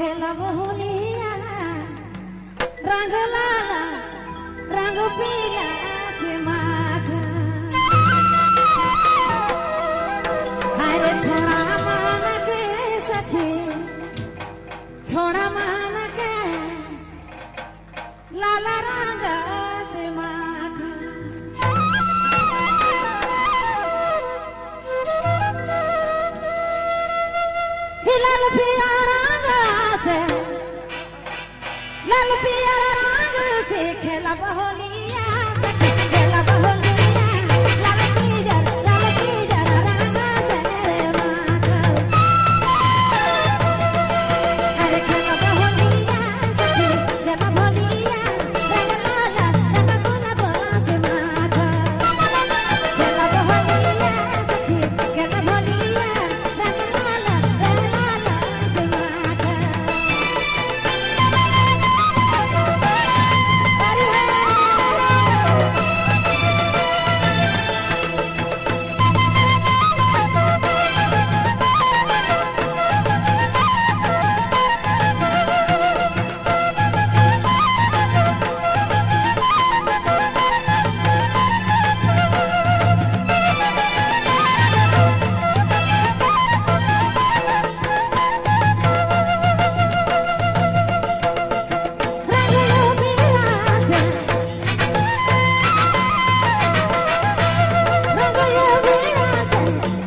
खेलब होलिया रंग लाला रंग पीला से माखा। अरे छोड़ा मान के सखी, छोड़ा मान के लाला रंग से माखा। लाल पिया रंग से, लाल पिया रंग से खेलब होलिया सखी, खेलब होलिया लाल पियर रंग से रे माखा। अरे खेलब होलिया सखी, खेलब होलिया रंग लाल रंग गुलाब से माखा। खेलब होलिया सखी, खेलब होलिया रंग लाल रंग लाल से माखा। अरे रंग बिरा से, रंग बिरा से,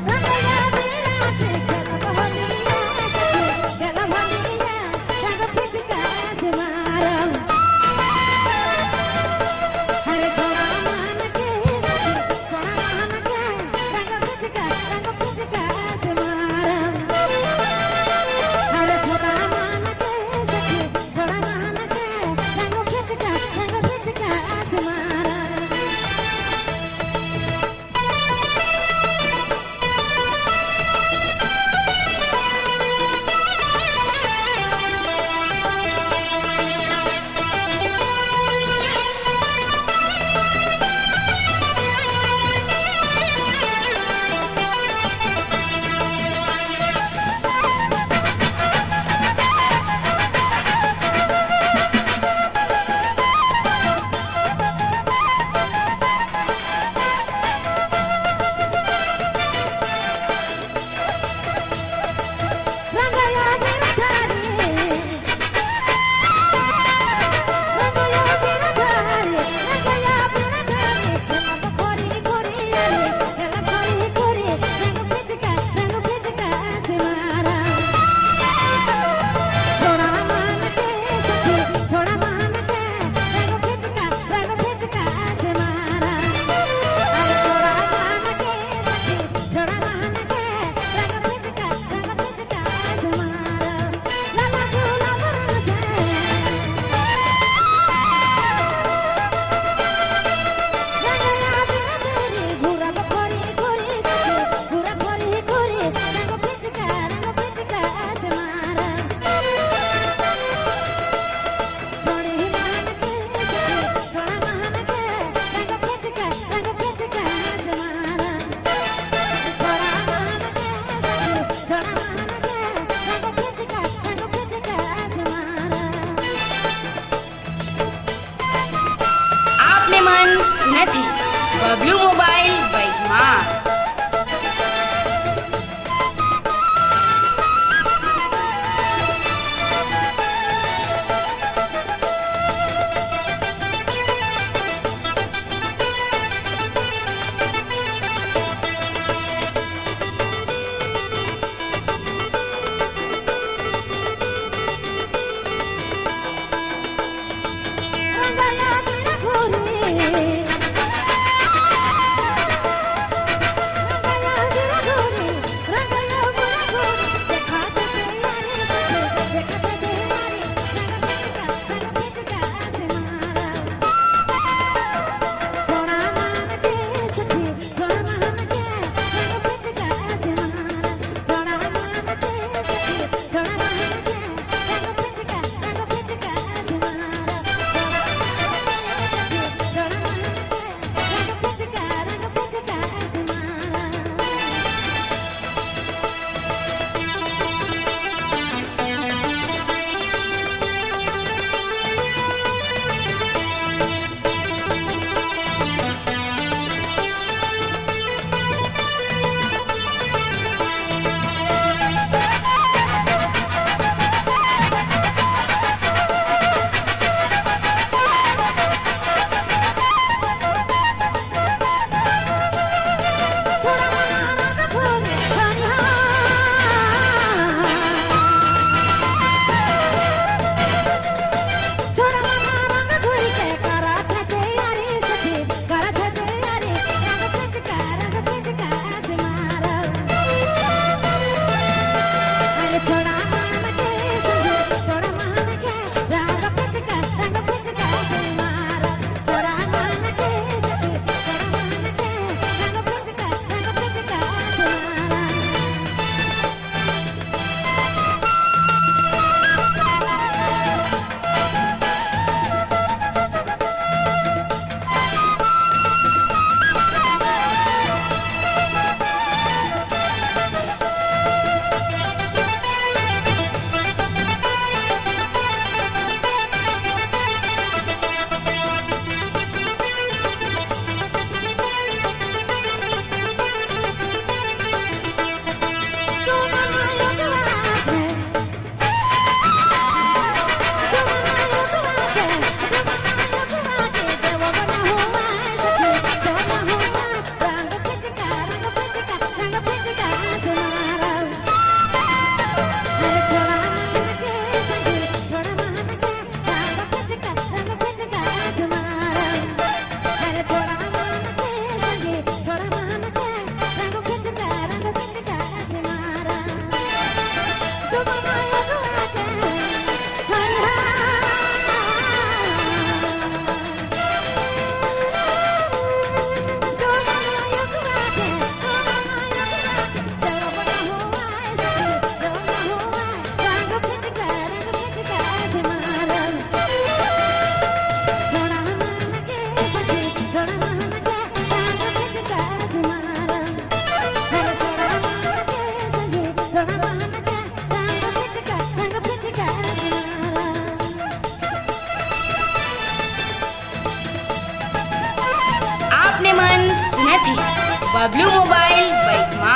रंग बिरा से खेलब होलिया सखी, खेलब होलिया रंग फिचका से मारब। अरे छोड़ा मान के सखी, छोड़ा मान के रंग फिचका से मारब। अरे छोड़ा मान के सखी, छोड़ा मान के रंग फिचका से मारब। रंगया बिरधारी, रंगया बिरधारी, रंगया बिरधारी खेलब खोरी खोरी अरे, खेलब खोरी खोरी रंग फिचका से मारा। छोड़ा मान के सखी, छोड़ा मान के रंग फिचका से मारा। अरे छोड़ा मान के सखी, छोड़ा मान के रंग फिचका से मारा। लाला गुलाब रंग से, रंगया बिरधारी घुरब खोरी खोरी सखी, घुरब खोरी खोरी रंग फिचका से मारा। छोड़ी मान के सखी, छोड़ा मान के रंग फिचका से मारा। छोड़ा मान के सखी, छोड़ा मान के रंग फिचका से मारा। आपने मन सुनत है बबलू मोबाइल बैगमार। रंगया बिरघोरी, बबलू मोबाइल बैकमा।